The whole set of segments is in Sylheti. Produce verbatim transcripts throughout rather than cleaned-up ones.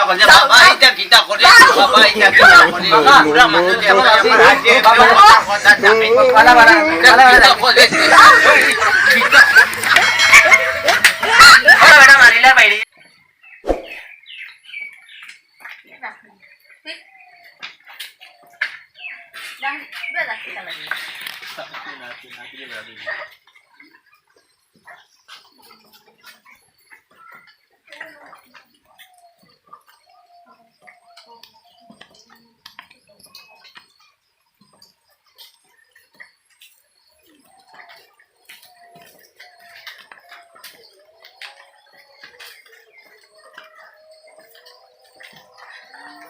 বাবা, ইটা কিতা করে? বাবা, ইটা কিতা করে? বুড়া মানুষ, আমার হাতে বাবা, কথা থাকে। বালা, বালা, বালা, বালা। কিতা করে? ওরা বেটা মারিলা বাইরে।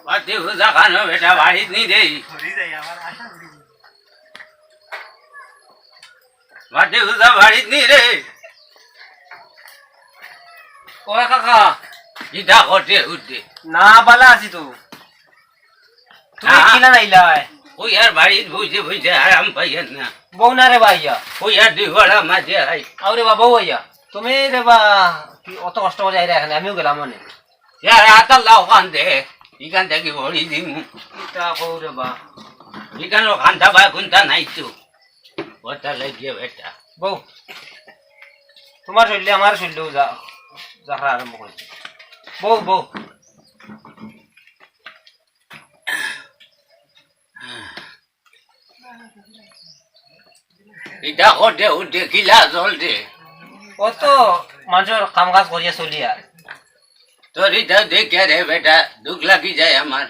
বাতি হুজা খানো বেটা বাড়িত নি রে। বাতি হুজা বাড়িত নি রে। ও কাকা। ইটা করতে উঠতে। না, বালা আছি তো। তুমি হ্যাঁ। কিলা নাইলায়? ওই আর বাড়িত বইছে বইছে আরাম পাইয়ার না। বউ না রে ভাইয়া। ওই আর দুই বড়া মাঝে আই। আরে বাবা, বউ ভাইয়া। তুমি রে বা, কি অত কষ্ট করে আইরা এখানে? আমিও গেলাম মানে। ইয়ার আতাল্লা ওখান দে, ইখান থাকি ভরি দিমু। ইটা কও রে বা। ইখান ওখান দাবা কোনটা নাই তো। ওটা লাগিয়ে বেটা। বউ, তোমার শরীরে আমার শরীরেও যা, যাত্রা আরম্ভ করেছে। বউ, বউ। ইটা করতে উঠতে কিলা চলতে। অত মানুষর কাম কাজ করিয়া চলি আর। তোর ইটা দেখে রে বেটা, দুখ লাগি যায় আমার।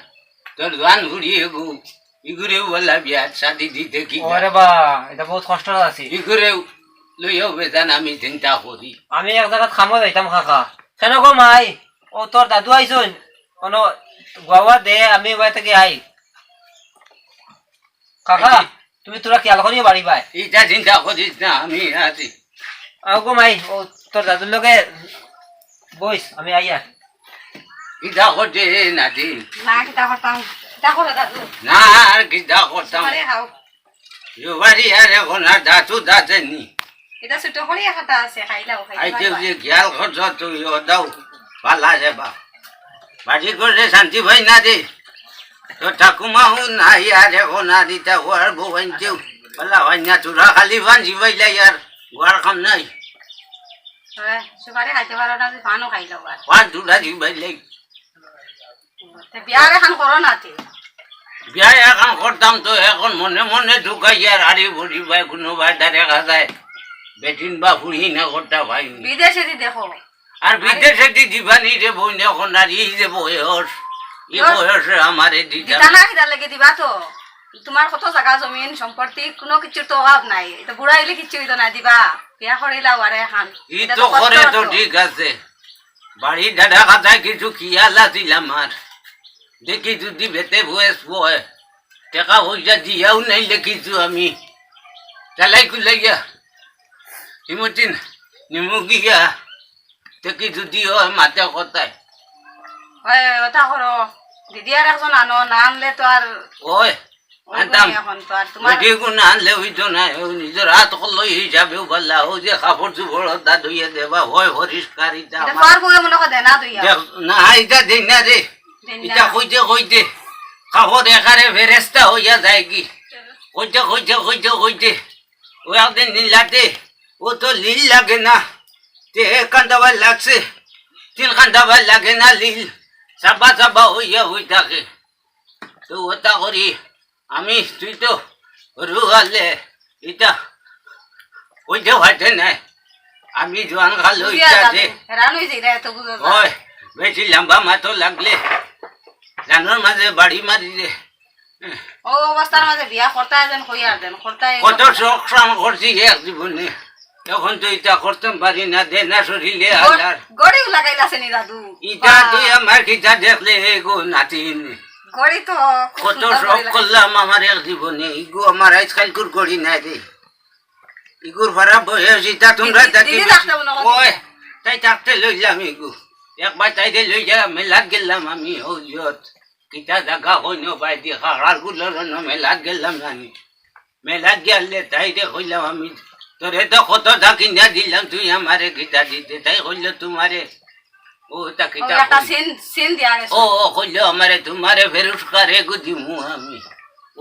তোর জোয়ান বুড়ি এগু, ইগুরে বলা বিয়া শাদি দিতে কি ওরে বা, এটা বহুত কষ্ট আছে। ইগুরে লইয়াও বেজান আমি চিন্তা করি। আমি এক জাগাত কামো যাইতাম কাকা। কেন গো মাই? ও তোর দাদু আইছইন, অনো গুয়াওয়া দে, আমি ওবায় থাকি আই। কাকা, তুমি তোরা খেয়াল করিও বাড়ি বায়। ইটা চিন্তা করিস না, আমি আছি। আও গো মাই, ও তোর দাদুর লগে বইস, আমি আইয়া। ইটা করতে নাতি। না, কিতা করতাম? কিতা করো দাদু? না, আর কিতা করতাম? আরে খাও। ইবারি আর এখন আর দাঁতও দাঁতে নি। এটা ছোট করিয়া খাতা আছে, খাইলাও, খাইতে আইতে পারবা। যে খেয়াল করছ তুই, ও দাও, পালা যাবা। বাড়ি করে শান্তি পাই না রে। তো ঠাকুমাও নাই আর এখন আর ইটা ওর বউ আনতেও। পালা হয় না, তোরা খালি পান জিবাইলাই আর গোয়ার কাম নাই। হ্যাঁ, সুপারি খাইতে পারো না, তুই পানও খাইলাও আর। পান তোরা জিবাইলাই। তে বিয়ার এখন করো না তে। বিয়া এখন করতাম তো, এখন মনে মনে ঢুকাই আর আরে বলি ভাই, কোনো ভাই ধারে খাতায় বেটিন বা ফুড়ি না করতা ভাই। বিদেশে দি দেখো। আর বিদেশে দি দিবানি রে বইন, এখন আর এই যে বয়স, এই বয়স। বয়সে আমারে দিতা দিতা না। না, কিতার লাগি দিবা তো? তোমার কত জাগা জমিন সম্পত্তি, কোনো কিছুর তো অভাব নাই। এটা বুড়া হইলে কিচ্ছু হইতো না, দিবা। বিয়া করিলাও আরে এখন। ই এটা তো তো কষ্ট করে তো তো। ঠিক আছে। বাড়ি দাদা খাতায় কিছু খিয়াল আছিল আমার। দেখি যদি বেতে বয়স বয়, টাকা পয়সা দিয়াও নাই লেখিছু আমি। চালাই কুলাইয়া, হিমতিন, নিমু গিয়া, দেখি যদি হয় মাতে কথায়। হয়, ওটা করো। দিদি আর একজন আনো, না আনলে তো আর ওই, ওই আনতাম। গুনি এখন তো আর তোমার ওই যে গুণ আনলে হইতো না, ও নিজের হাত কলই হিসাবেও পারলা, ও যে কাপড় চোপড় ওটা ধুইয়া দেবা, হয় পরিষ্কার, ইটা এটা আমার। তোমার বউয়ে মনে হয় দেনা দুইয়া। দেখ, না, ইটা দেই না রে। দেই না। ইটা কইতে কইতে কাপড় একারে ফেরেস্তা হইয়া যায় কি? কইতে কইতে কইতে কইতে ও একদিন নীলাতে, ও তো লীল লাগে না, তে এক কান্দাবার লাগছে, তিন কান্দাবার লাগে না লীল, চাবা চাবা হইয়া হই থাকে। তো ওটা করি আমি, তুই তো রুহালে, ইটা ওই যে হইতে নাই, আমি জোয়ান খাল বুঝিয়া ইটা যাবে, যে হেরান হয়ে যাই রে, এত বুঝো না। ওই বেশি লম্বা মাতো লাগলে জানোর মাঝে বাড়ি মারি রে। ও অবস্থার মাঝে বিয়া করতা যেন কইয়ার দেন, করতা এই কত শখ শ্রম করছি এক জীবনে, এখন তো ইটা করতাম পারি না, দে না শরীরে গড়-, আলার। গড়িও লাগাইল আছে নি দাদু? ইটা বা। তুই আমার কিতা দেখলে হে গো নাতিন? গড়ি তো খুব কত সুন্দর শখ গড়ি লাগাইছে। করলাম আমার এক জীবনে, ইগো আমার আজকালকুর গড়ি নাই রে। ইগুর ফারা বয়স ইটা তোমরা দিদি, দেখি দিদি বেশি। থাকতে মনে হয় ওই, দিদি। তাই থাকতে লইলাম ইগু। একবার তাই দে লইয়া মেলাত গেলাম আমি হলিয়ত। কিতা জাগা হইন বাই দি হারার গুলোর হইন মেলাত গেলাম জানি। মেলাত গেলে তাই দে কইলাম আমি, তোরে তো কত দা কিনা দিলাম, তুই আমারে কিতা দিতে? তাই কইল তোমারে ও, তা কিতা একটা কইল? সিন, সিন দিয়া গেছে। ও, ও, কইল আমারে, তোমারে ফেরুস কারে গু দিমু আমি।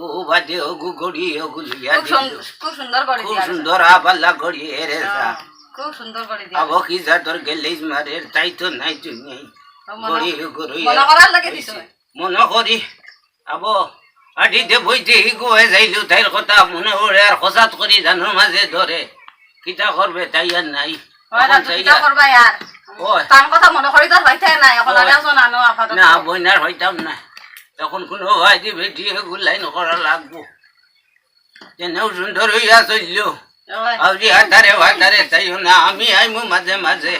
ও, বাদে ও গু গড়ি, ও গু লইয়া খুব দিল। সুন-, খুব সুন্দর করে খুব দিয়া গেছে। সুন্দর আবালা গড়ি, এ রে হ্যাঁ, সা। খুব সুন্দর করে দিয়া আবো গেছে। কি জাতর গেলেই মারে, তাই তো নাই তো নেই। ও, মনে, গড়ি, ও গড়ি, মনে করার লাগে দিছে। মনে করি, আবো, আটিতে বইতে হিগুয়ে যাইলো, তাইর কথা মনে পড়ে আর খসাত করি জানোর মাঝে ধরে। কিতা করবে, তাই আর নাই। ওই তখন রাজু, তাই কিতা আর করবা ইয়ার? ওই। তার কথা মনে করি তো আর হইতে নাই, এখন আর ওই। একজন আনো আপাতত। না, বইনার হইতাম না। এখন কোনো ভাই দি বেটি এগু লাইন করা লাগবো। যেনেও সুন্দর হইয়া চললো। ওই। আউরি হাতারে হাতারে চাইও না, আমি আইমু মাঝে মাঝে।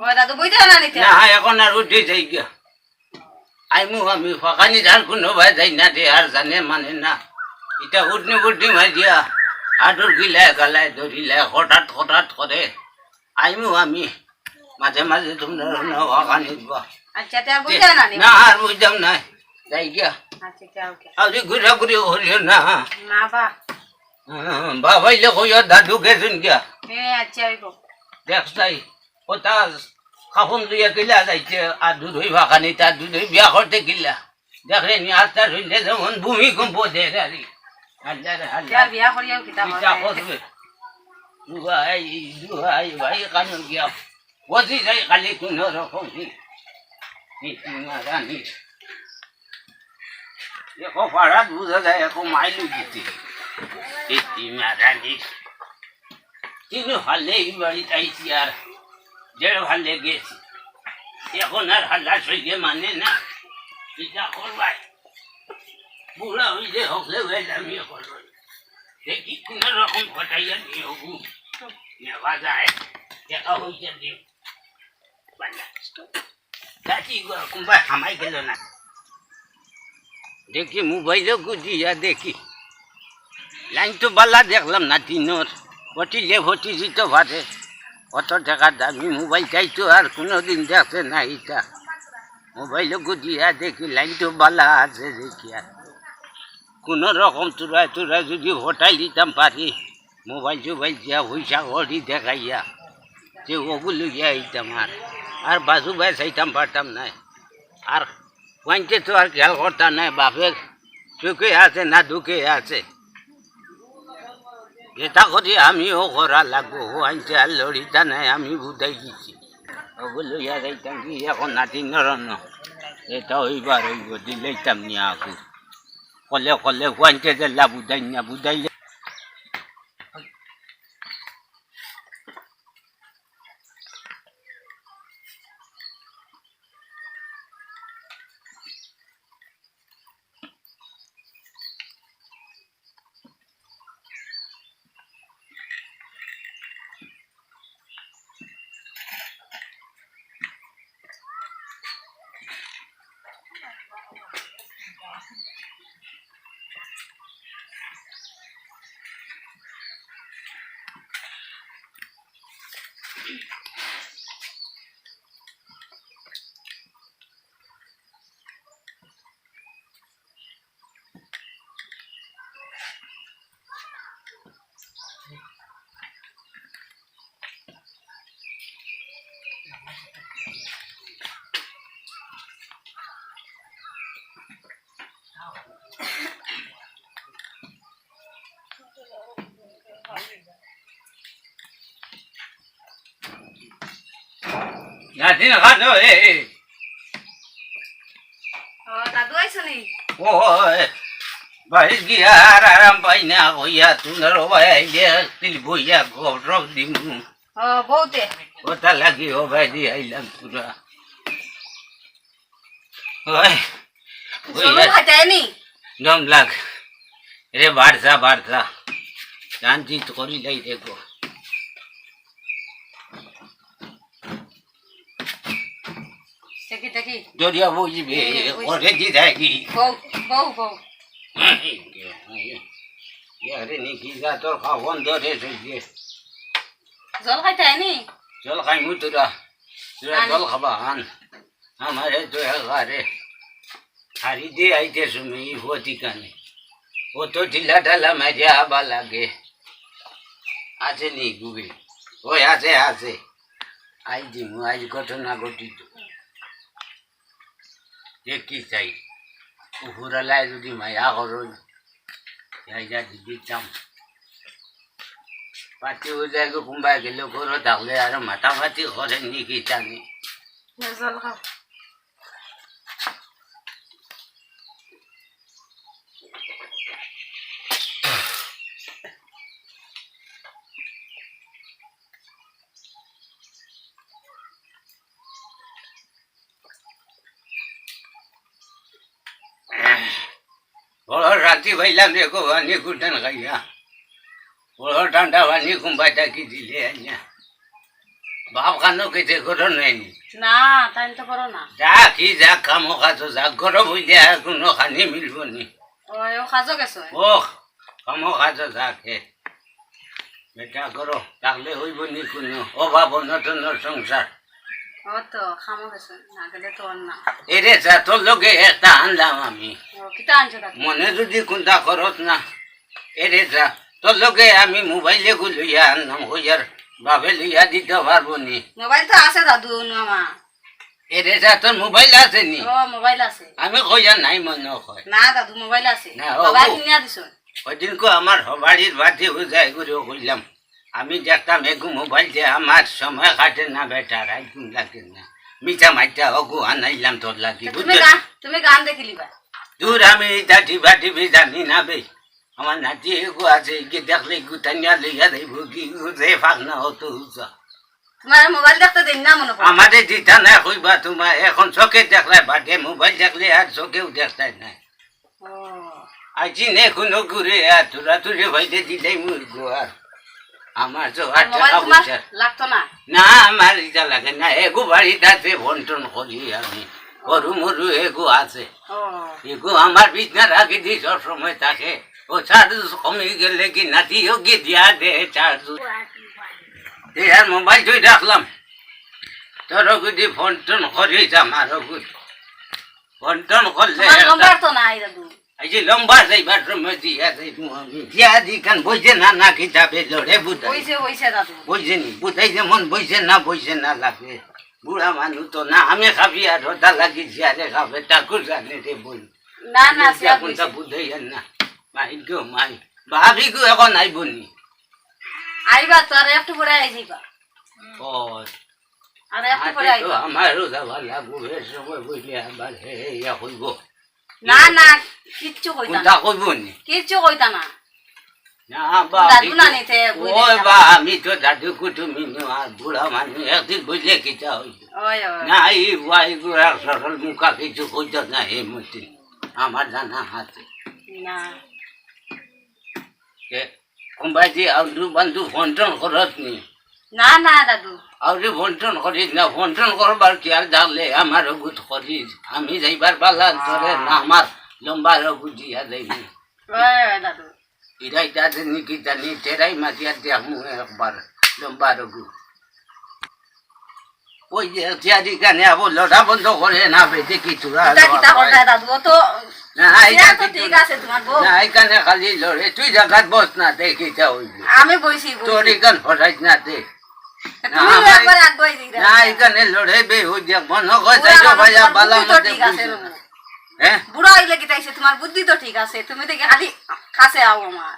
ওই দাদু, বইতে না নিতে? না, এখন আর উঠি যাই গিয়া। আইমু আমি ফাঁকানি যার কোনো ভাই যাই না রে, আর জানে মানে না। এটা উঠনি উঠনি মারিয়া, আডুর গিলায় গালায় ধরিলায়, হঠাৎ হঠাৎ করে। আইমু আমি মাঝে মাঝে তোমরা না ফাঁকানি দিবা। আচ্ছা, তে আর বুঝা না নি? না, আর বুঝতাম না। যাই গিয়া। আচ্ছা, তে আর কি? আউরি ঘুরাঘুরি করিও না। না বা। হুম, বাবাইলে কইও দাদু গেছুন গিয়া। এ, আচ্ছা, অইব। দেখ তাই, কথা খাফন লইয়া কিলা যাইতে, আর দুধই ফাঁকানি, তার দুধই বিয়া করতে কিলা। দেখে নি, আস্তা শুনতে যেমন ভূমিকম্প দেয় রে। আল্লাহ রে আল্লাহ। তার বিয়া করিয়াও কিতা কিতা হয়? করবে? দুহাই, দুহাই, ভাই, কানো গিয়া। বসি যাই খালি কোনো রকম। নীতি মারানি। এখন পাড়াত বুঝা যায়, এখন মাইলু দিতে। নীতি মারানি। তিন হালে এই বাড়িত আইছি আর দেড় হালে গেছি। এখন আর হাল্লা সইলে মানে না। কিতা করবায়? বুড়া হইলে হকলে হইলে আমি এখন দেখি কোনো রকম ঘটাইয়া নিয়ে হবু। নেওয়া যায়। দেখা হইতে দিন। বালা। গাছি গো, কুম্বা হামাই গেল না। দেখি মোবাইলো গুজিয়া দেখি। লাইন তো বালা দেখলাম না দিনর। ফটিলে ফটি দিতে পারে। অত টাকা দামি মোবাইল চাইতো আর কোনোদিন দেখছে না ইটা। মোবাইলো গুজিয়া দেখি লাইন তো বালা আছে দেখি আর। কোনো রকম তুরায় তুরায় যদি হোটেল দিতাম পারি, মোবাইল টোবাইল দিয়া পয়সা কড়ি দেখাইয়া, তে ওগুলো লইয়া আইতাম আর। আর বাজু ভাই চাইতাম পারতাম নায়। আর ওয়াইনতে তো আর খেয়াল করতাম নায়, বাপের সুখে আছে না দুঃখে আছে। যেটা করি আমিও করা লাগবো, ওয়াইনতে আর লড়িতা নাই, আমি বুঝাই দিছি। ওগুলো লইয়া যাইতাম কি এখন নাতি নরন, এটা হইবার হইব, দিলাইতাম নিয়া আকু। কলে কলে ওয়াইনতে দিলা বুঝাই না, বুঝাইলে নাতি না খাতো, এ, এ। ও, দাদু আইছো নি? ও, এ, বাড়িত গিয়া আর আরাম পাই না, কইয়া, তুমার ও ভাই আইলে, তিল বইয়া, গরম দিমু। ও, বউতে। ওটা লাগি, ও ভাই, দি আইলাম পুরা। ওই, ওই, জল এ। খাইতায় নি? দম লাগ। রে, বাড় যা, বাড় যা। শান্তি তো করি যাই দেখো। দেখি, দেখি। দরিয়া বইবে, এ, ওই করে দি দেখি। বউ, বউ, বউ। ইয়ারে, নি কি যা তোর খাওন ধরে সইয়ে। জল খাইতায় নি? জল খাইমু তোরা। তোরা আন। জল খাবা, আন। আমারে তো একেবারে হারি দিয়ে আইতে সময় ই হতি কানে। ও তো ঢিলা ঢালা মাঝে আবা লাগে। আছে নি গুবি? ওই আছে, আছে। আই দিমু, আই ঘটনা ঘটিত। দেখি চাই, উপরআলায় যুদি মায়া করইন, যাই যা দি দিতাম। পাতি বুঝাই গো, কুনবায় গেলে ঘরো থাকলে আর মাতামাতি করেনি কিতা নি। বড় রাতি পাইলাম রে গো, পানি কুটান খাইয়া। বড় ঠান্ডা পানি কুনবায় থাকি দিলে আনিয়া। বাপ খানো কেটে করো নাইনি। না, তাই তো করো না। যা কি যা, কামো কাজো যা, ঘরো বইলে আর কুনু খানি মিলবো নি। ওই, ও কাজো গেছে? ও, কামো কাজো যা খে। বেটা করো, থাকলে অইবো নি কুনু অভাব অনটনর সংসার। ও তো, কামো গেছে, না গেলে তো অর না। এরে যা, তোর লগে একটা আনলাম আমি। ও, কিতা আনছো দাদু? মনে যুদি কুনতা করস না। এরে যা, তোর লগে আমি মোবাইল এগু লইয়া আনলাম, অইয়ার বাবে লইয়া দিতে পারবো নি। মোবাইল তো আছে দাদু, অনো আমার। এরে যা, তোর মোবাইল আছে নি? ও, মোবাইল আছে। আমি কইয়ার নাই মনে কয়। না দাদু, মোবাইল আছে। না, ও, বাবায় ও। কিনিয়া দিছইন। ওইদিনকু আমার হবাড়ির বাতি উজাই করে কইলাম, আমি দেখতাম এগু মোবাইল দিয়া আমার সময় কাটে না বেটা, রাইত ঘুম লাগে না। মিছা মাইটা অগু আনাইলাম তোর লাগি, তা তুমি বুঝছো? গা-, তুমি গান দেখিলিবা। দূর, আমি ইতা টিপা টিপি জানি না বে। আমার নাতি এগু আছে, ইগে দেখলে ইগু টানিয়া লইয়া যাইবো কি, ইগু যে ফাঁক না অত উজা। তোমার মোবাইল দেখতে দেন না মনে কয়। আমারে দিতা না কইবা তোমার, এখন চোখে দেখলে বাদে, মোবাইল দেখলে আর চোখেও দেখতে নাই। ও। আইছি নে কুনু ঘুরে আর তোরা তুলে বাইরে দিলাই মুরগো আর। আমার তো আর মোবাইল টাকা তোমার পয়সা লাগতো না? না, আমার ইটা লাগে না। এগু বাড়িত আছে বন্টন করি আমি। গরু মরু এগু আছে। ও। এগু আমার বিছনার আগে দি সব সময় থাকে। ও চার্জ কমি গেলে কি নাতিও গিয়ে দিয়া দে চার্জ। এ আর মোবাইল তুই রাখলাম। তোর অগুদি ফোন টোন করিস আমার অগুদি। ফোন টোন করলে তোমার একটা নম্বর তো নাই দাদু। এই যে লম্বা যাইবার সময় দিয়া যাইবো আমি। দিয়া দি কান বইছে না, না কিতাবে লড়ে বুঝাই। বইছে, বইছে দাদু। বইছে নি? বুঝাই যেমন বইছে না, বইছে না লাগে। বুড়া মানুষ তো না, আমি খাবি আর ওটা লাগি জিয়ারে খাবে, ঠাকুর জানে রে বই। না, না, আমি সে আর কোনটা বইছে। বুঝাই আর না। মাই গো মাই। ভাবি গো এখন আইবো নি? আইবা তো, আর একটু পরে আই যাইবা। ও। আর একটু পরে আইবা। আমারও যাওয়া লাগবো, এর সময় বইলে আবার হে, হে, ইয়া কইবো। না, না, কিচ্ছু কইতা না। কোনটা কইবো নি? কিচ্ছু কইতা না। না, বা, দাদু আমি তো, নানি তে বই ওই দেখতাম। বা, আমি তো দাদু কুটুমি নু, আর বুড়া মানুষ, একদিন বইলে কিতা হইবে? ওই, ওই। না, এই বুয়াই গুড়া সরল মুখা কিছু কইতো না, এই মতিন। আমার জানা হাতে। না। কে, কোনবাদি আন্দু বান্দু ফোন টোন করস নি? না, না, দাদু। আউরি ফোন টোন করিস না, ফোন টোন করবার কি আর জানলে আমার অগুত করিস। আমি যাইবার পালা তোরে না, আমার লম্বা অগু দিয়া যাইবি। ওই, ওই, দাদু। ইরাই তাতে নিকি জানি, তেরাই মাতিয়া দেখমু একবার লম্বা অগু। ওই যে তিয়ারি কানে আবো লড়া বন্ধ করে না, বেটে কি তোরা কিতা, কিতা লড়া করতায় দাদু? ও তো না, এই সিয়া তো জাতি ঠিক তো আছে তোমার বউ। না, এখানে খালি লড়ে। তুই জাগাত বস না, দে কিতা হইবে। আমি বইছি, বইছি। তোর এখান হরাইস না, দে। তুমি আমার একবার আগুয়াই দিরা। না, এখানে লড়ে বে, ওই যে মনে হয় বুড়া তাই তো মানুষ, ভাইয়া তোমার বালা বুদ্ধি তো মতে ঠিক আছে, বুঝে না। বাবু। হ্যাঁ? বুড়া হইলে কিতা হইছে? তোমার বুদ্ধি তো ঠিক আছে, তুমি দেখি খালি কাছে আও আমার।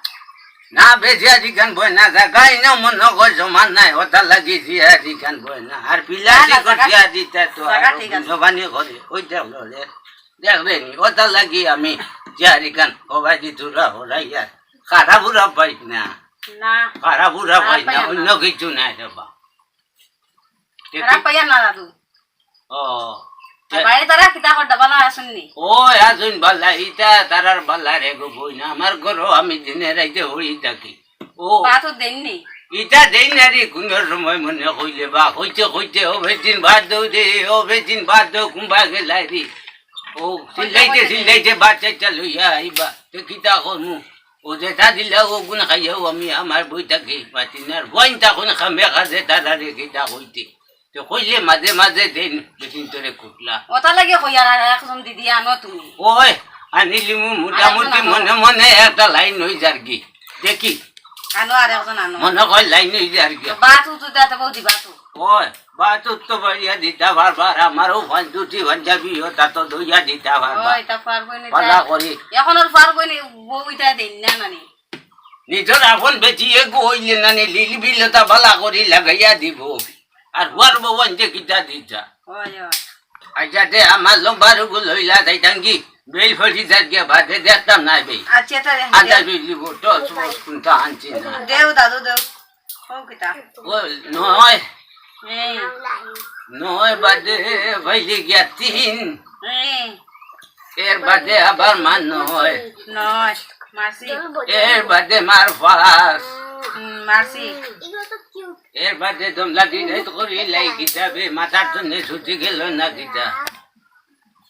না, বেশি আজি গান বয় না, জাগাই না মনে হয় জমা নাই, ওটা লাগি যে আজি গান বয় না। আর পিলা না, না, ঠিক জাগা, আছে, আজি তা তো জাগা আর ঠিক আছে। জবানি করে, ওই দেখলো রে। দেখলে নি, ওটা লাগি আমি যে আজি গান, ও ভাই দি তোরা, ওরা ইয়ার। খারাপ বুড়া পাইস না। না। খারাপ বুড়া খারাপ পাইস না, পাইও না। অন্য কিছু নাই রে বা। খারাপ পাইয়া না দাদু। ও। আর বাড়ি তারা কিতা করতা, বালা আছইন নি? ও, আছইন বালা, ইতা তারার বালা রে গো বইন। আমার ঘরো আমি দিনে রাইতে হই থাকি। ও। ভাত তো দেইন নি? ইতা দেই না রে, কুনু সময় মনে কইলে বা, কইতে কইতে, ও বেটিন ভাত দেও দে, ও বেটিন ভাত দেও, কুনবা গেলাই রে। ও, চিল্লাইতে চিল্লাইতে ভাত চাইটা লইয়া আইবা। তে কিতা করমু? ও যেটা দিলা, ও গুণ খাইয়াও আমি আমার বই থাকি পাতি না। আর বইন তখন খামে খাজে তারা রে কিতা কইতে। তো কইলে মাঝে মাঝে দেন, বেটিন তোরে কুটলা। ওটা লাগে কই আর, আর একজন দিদি আনো তুমি। ওই, আনিলিমু মোটামুটি আরেকজন আনো। মনে মনে একটা লাইন হই যার কি। দেখি। আনো আর একজন আনো। মনে কয় লাইন হই যার কি। তো বাত উঠু দাতে বৌদি বাত উঠু। ওই, বাতুর তো বাড়িয়া দিতা পারবা, আর আমারও পান-, দুটি পাঞ্জাবি ওটা তো দইয়া দিতা পারবা। ওই, তা পারবই নি, ভালা তা করি। এখন আর পারবই নি, বউ ইটা দেন না নানি। নিজর আপন বেটি এগু অইলে নানি লিল বিলতা ভালা করি লাগাইয়া দিব। আর হুয়ার বউ আনতে কিতা দিতা? ওই, ওই। আচ্ছা, তে আমার লম্বা রুগু লইলা যাইতাম কি? বেল ফটি যার গিয়া বাদে দেখতাম না বেই। আচ্ছা, তাহলে আদা দেও। বিল দিব, টস বস কোনটা আনছি না। দেও দাদু, দেও। ও কিতা? ও নয়। হুম। নয় বাদে পাইলে গিয়া তিন। হুম। এর বাদে আবার মার নয়। নয়। মারছি। এর বাদে মার পাঁচ। হুম, মারছি। এর বাদে দমলা দিন হেত করি লাই কিতাবে মাথার জন্য ছুটি গেল না কিতা।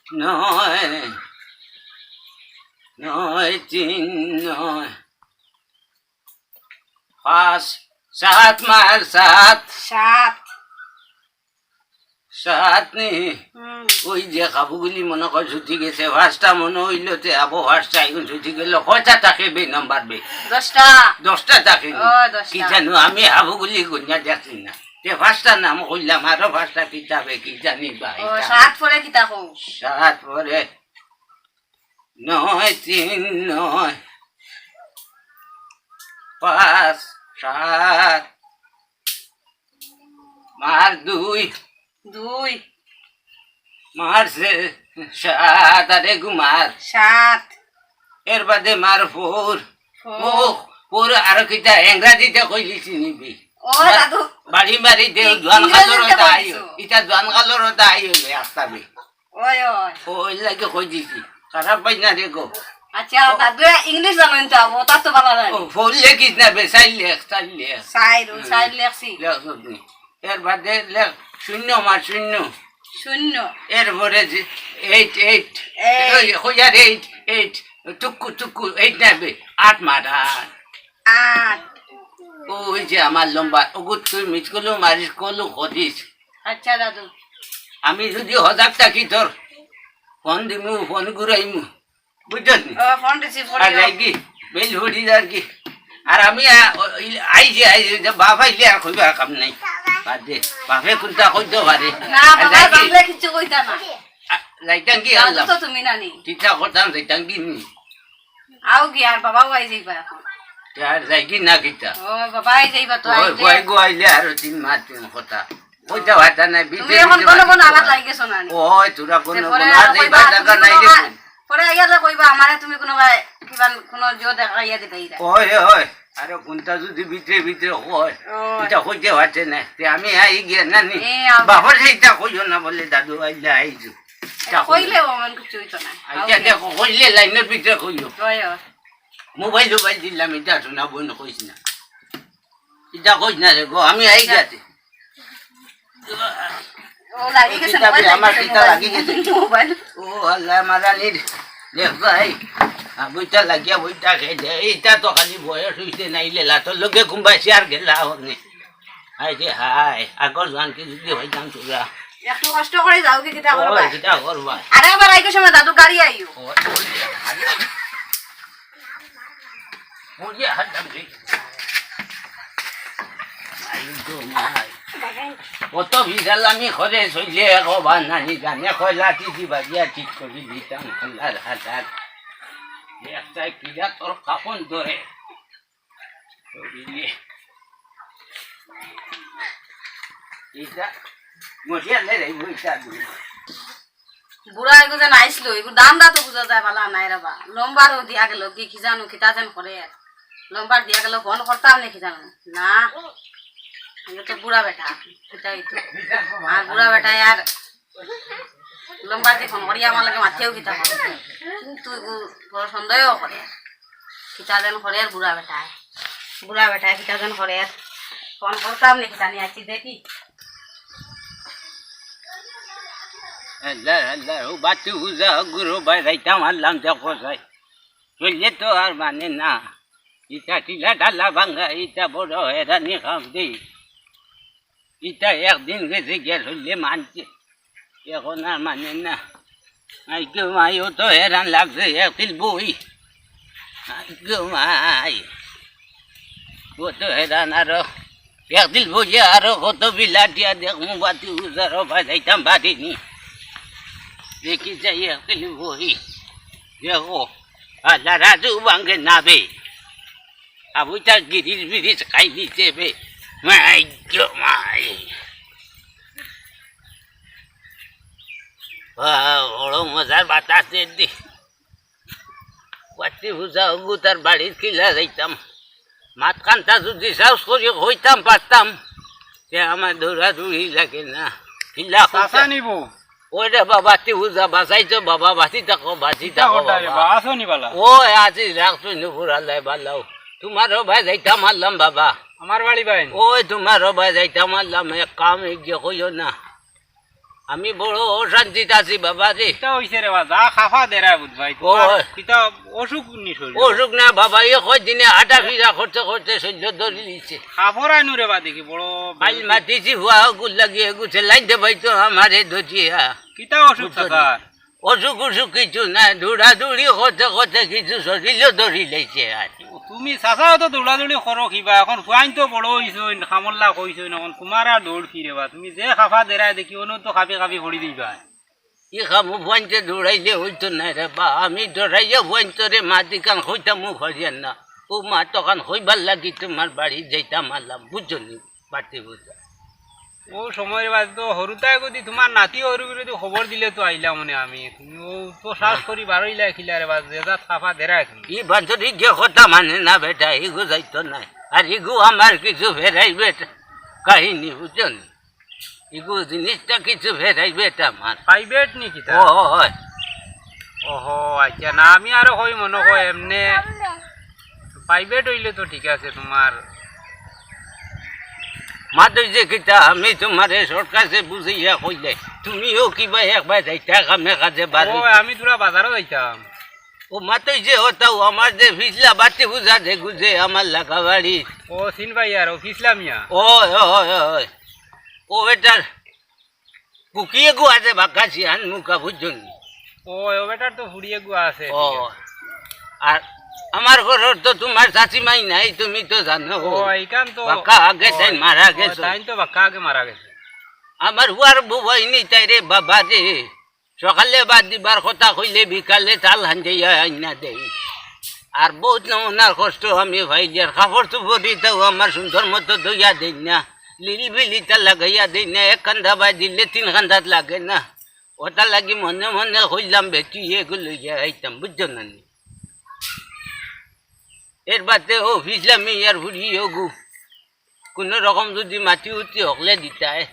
নয়। নয়, তিন, নয়। পাঁচ, সাত মার, সাত। সাত। সাত নি? হুম। ওই যে খাবুগুলি মনে কর ছুটি গেছে, পাঁচটা মনে হইল তে আবো পাঁচটা এখন ছুটি গেল, কয়টা থাকে বে নাম্বার বে? দশটা। দশটা থাকে নি? ও, দশটা। কি জানো, আমি খাবুগুলি গুনিয়া দেখছি না। তে পাঁচটা নাম কইলাম, আরো পাঁচটা কিতাবে কি জানি বা ও, ইটা। সাত পরে কিতা কও? সাত পরে। নয়, তিন, নয়, পাঁচ, সাত, মার দুই। দুই। মার সে-, সাত, আরে গু মার। সাত। এর বাদে মার ফোর। ফোর। ও, ফোর আরো কিতা ইংরাজিতে কইলি চিনিবি। ও, আমার দাদু। বাড়ি বাড়ি দে, ই-, জোয়ান ইংরেজিতে কালর ওটা কই আই, দিছো। ইটা জোয়ান কালর ওটা আই হইবে, আস্তাবি। ওই, ওই। ও, ওই লাগে কই দিছি। খারাপ পাই না রে গো। আচ্ছা, ও। দাদু, ইংলিশ জানো কিন্তু, ও, তার তো ভালো লাগে। ও, ফোর লেখিস না বে, সাইড লেখ, সাইড লেখ। সাইড, ও, হুম। সাইড লেখছি। লেখ, লেখ, লেখ। এর বাদে লেখ, শূন্য মার শূন্য। শূন্য। এরপরে যে এইট, এইট। এইট। ওই, কই আর এইট, এইট। টুকু, টুকু, এইট না বে, আট মার আট। আট। ও, ওই যে আমার লম্বা, ওগু তুই মিস করলেও মারিস, করলেও করিস। আচ্ছা দাদু। আমি যদি হজাক থাকি তোর, ফোন দিমু, ফোন ঘুরাইমু, বুঝছস নি? ও, ফোন রিসিভ আর করিও। যাই কি, বেল হরি যার কি। আর আমি আ-, ও, ইল-, আইছি, আইছি, যে বাপ আইলে আর কইবার কাম নাই। বাদ দে, বাপে কোনটা কইতে পারে। না, আর বাবা যাই কি? জানলে কিচ্ছু কইতা না। আ, যাইতাম কি দাদু আল্লাহ? তো তুমি নানি। কিতা করতাম, যাইতাম কি নি? আও কি আর বাবাও আই যাইবা এখন। তে আর যাই কি না কিতা? ও, বাবা আই যাইবা তো, ওই, আইলে। কয় গো আইলে আরো তিন মাস তিন কথা। কইতে পারতা নাই, তুমি ভিতরে এখন ভিতরে কোনো কোনো বাড়ি আঘাত করতে লাগি গেছো না নি? ওই, তোরা কোনো তে পরে কোনো আর আর এই কইবা, বাজার তুমি নাই কোনো দেখুন। ভাই, পরে আইয়া তো কইবা, আমারে তুমি কোনো ভাই, কিবা কোনো জো দেখাইয়া দিবা ইরা। ওই, ওই, আরে কোনটা যদি ভিতরে ভিতরে হয়, ও। এটা কইতে পারছে না। তে আমি আই গিয়া না নি? এ, আও। বাপরে, এটা কইও না বলে দাদু আইলে আইছো। এটা কইও। কইলে ও মন কিছু হইতো না। আচ্ছা, আও। দেখো, কইলে লাইনের ভিতরে কইও। ওই, ওই। মোবাইল টোবাইল দিলাম, এটা শোনা বই না, কইস না। এটা কইস না রে গো, আমি আই আচ্ছা। গেছি। ও, লাগি গেছে, কিতাবে মোবাইল আমার লাগি গেছে, কিতা মোবাইল। লাগি গেছে? মোবাইল। ও আল্লাহ, মারানির। দেখ ভাই, আ, বইটা লাগিয়া বইটা খেয়ে দে। এইটা তো খালি বয়স হইছে, নাইলে লাতর লগে ঘুমাইছে আর গেলা হনে। হায় রে হায়, আগর জোয়ান কি যদি হইতাম তোরা। একটু কষ্ট করে যাও কি কিতা ও, করবা? কিতা করবা? আরে আবার আইকে সময় দাদু গাড়ি আইও। ও, ও, আরে। বুঝে হাঁটতাম ঠিক। মাই গো মাই। কত বিশাল আমি ঘরে চলে একবার নানি জানে কয়লা টিটি বাজিয়া ঠিক করে দিতাম আল্লাহর হাজার। একটাই কিলা তোর কাপন ধরে। বুঝলি? এটা মরিয়া লে রে, ওইটা দূর। বুড়া এগু যেন আইসলো, এগু দাম দা তো বুঝা যায় বালা নাই রে বা। লম্বার ও দিয়া গেল, কি, কি জানো, কিতা যেন করে। লম্বার দিয়া গেল, ফোন করতাম না, কি জানো। না, এটা তো বুড়া বেটা, এটাই তো। আর বুড়া বেটা আর লম্বার দিয়ে ফোন করি আমার লগে মাতিও কিতা করে। কিন্তু এগু বড় সন্দেহ করে। কিতা যেন করে আর বুড়া বেটায়। বুড়া বেটায় কিতা যেন করে আর। ফোন করতাম না, কিতা নিয়ে আছি দেখি। আল্লাহ, আল্লাহ, ও বাচ্চু বুঝা, গুরু ভাই, রাইতা মারলাম যা কোথায়। চললে তো আর মানে না। ইটা টিলা ডালা ভাঙ্গা, ইটা বড় হেরানি খাম দেই। ইটা একদিন গেছে গিয়া চললে মানছে। এখন আর মানে না। আই গো মাই, ও তো হেরান লাগছে, এক তিল বই। আই গো মাই, ও তো হেরান আরো। একদিন বইয়া আরো কত বিলাটিয়া দেখমু বাতি উজারো বাজাইতাম পারিনি। দেখি যাই একদিন বই। দেখো, আল্লাহ রাজু ভাঙ্গে না বে। আবু তার গিরিশ বিরিশ খাই দিছে বে। মাই গো মাই। আহ, বড় মজার বাতাস রে দি। বাতি বুঝা অগু তার বাড়িত কিলা যাইতাম। মাত কান্তা যদি সাহস করি কইতাম পারতাম, তে আমার দৌড়াদৌড়ি লাগে না। কিলা চাচা কইতাম? নিব। ওই রে বাবা, বাতি বুঝা বাঁচাইছো বাবা, বাঁচি থাকো, বাঁচি কিতা থাকো করতা রে বাবা। বা, আছো নি বালা? ও আজি রাখছো নি পুরালাই বালাও। তোমারও বায় যাইতাম আনলাম বাবা। আমার বাড়ি বাইন। ওই তোমারও বায় যাইতাম আনলাম, এক কাম এই যে কইও না। আমি বড় অশান্তিত আছি বাবা রে। কিতা হইছে রে বা? যা খাফা দেরা বুঝ ভাই। ও। তোমার কিতা অসুখ নি শরীর? অসুখ না বাবা, এ কয়দিনে আটা ফিরা করতে করতে শরীর ধরি দিছে। খাফর আইনু রে বা দেখি বড় কাল মাতিছি হুয়া গুল লাগিয়ে গুছে লাইন দে ভাই তো আমারে ধরিয়া। কিতা অসুখ বুঝছো নি? থাকার? অসুখ অসুখ কিছু নাই, দৌড়াদৌড়ি করতে করতে কিছু শরীরও ধরি লাইছে আর। তুমি চাচাও তো দৌড়াদৌড়ি করো কিবা, এখন ফুয়াইন তো বড় হইছইন, কামল্লা কইছইন, এখন তোমার আর দৌড় কি রে বা? তুমি যে খাফা দেরায় দেখি, অনু তো খাফি খাফি পড়ি দিবা। ই খামু ফুয়াইনতে দৌড়াইলে হইতো না রে বা, আমি ডরাইয়া ফুয়াইনতরে মাতিকান কইতামও পারিয়ার না। ও মা, তখন কইবার লাগি তোমার বাড়ি যাইতাম আলাম, বুঝছো নি? বাতি বুঝা। ও সময় রে বাদ তো হরুতায় যদি তোমার নাতি হরু করে তো খবর দিলে তো আইলাম মনে আমি। তুমি ও তো শ্বাস হ্যাঁ। করি বারইলা খিলা রে বাদ, যে যা খাফা দেরায় তুমি। ই বান্ধবী গিয়ে কথা মানে না বেটা, ইগু যাইতো না। আর ইগু আমার কিছু ফেরাই বেটা কাহিনী, বুঝছো নি? ইগু জিনিসটা কিছু ফেরাই বেটা আমার। প্রাইভেট নি কিতা? ও, ও, হয়। ওহো, আচ্ছা, না, আমি আরো কই মনে কয় এমনে প্রাইভেট হইলে তো ঠিক আছে তোমার। মাত হইছে কিতা, আমি তোমারে শর্ট কাটে বুঝাইয়া কইলে, তুমিও কিবা একবার যাইতা কামে কাজে বারো। ও, আমি তোরা বাজারও যাইতাম। ও মাত হইছে হতাও, আমার যে ফিসলা বাতি বুঝা যে গুজে আমার লাগা বাড়ি। ও, সিন ভাই আর ও ফিসলা মিয়া। ও, ও, ও, ও, ও। ও বেটার কুকিয়ে গু আছে বাক্কা সিয়ান মুখা বুঝছো নি? ও, ও বেটার তো ফুড়িয়ে গু আছে, ও, ঠিক আছে। আর আমার ঘরর তো তোমার চাচিমাই নাই, তুমি তো জানো। ও, এইখান তো বাক্কা আগে ও, তাই মারা ও, গেছে। তাই তো বাক্কা আগে মারা গেছে। আমার হুয়ার বউ হয়নি তাই রে বাবা রে। সকালে বাদ দিবার কথা কইলে বিকালে তাল হাঞ্জাইয়া আইনা দেই। আর বহুত নমুনার কষ্ট আমি পাই, যার কাপড় চোপড় ইতাও আমার সুন্দর মতো ধইয়া দেই না, লিল বিল ইতা লাগাইয়া দেই না, এক কান্দা বাদ দিলে তিন কান্দাত লাগে না। ওটা লাগি মনে মনে কইলাম বেটি এগু লইয়া আইতাম, বুঝছো না নি? এর বাদে ও ফিসলামি আর ফুড়ি ওগু কোনো রকম যদি মাটি উঠি হকলে দিতায়,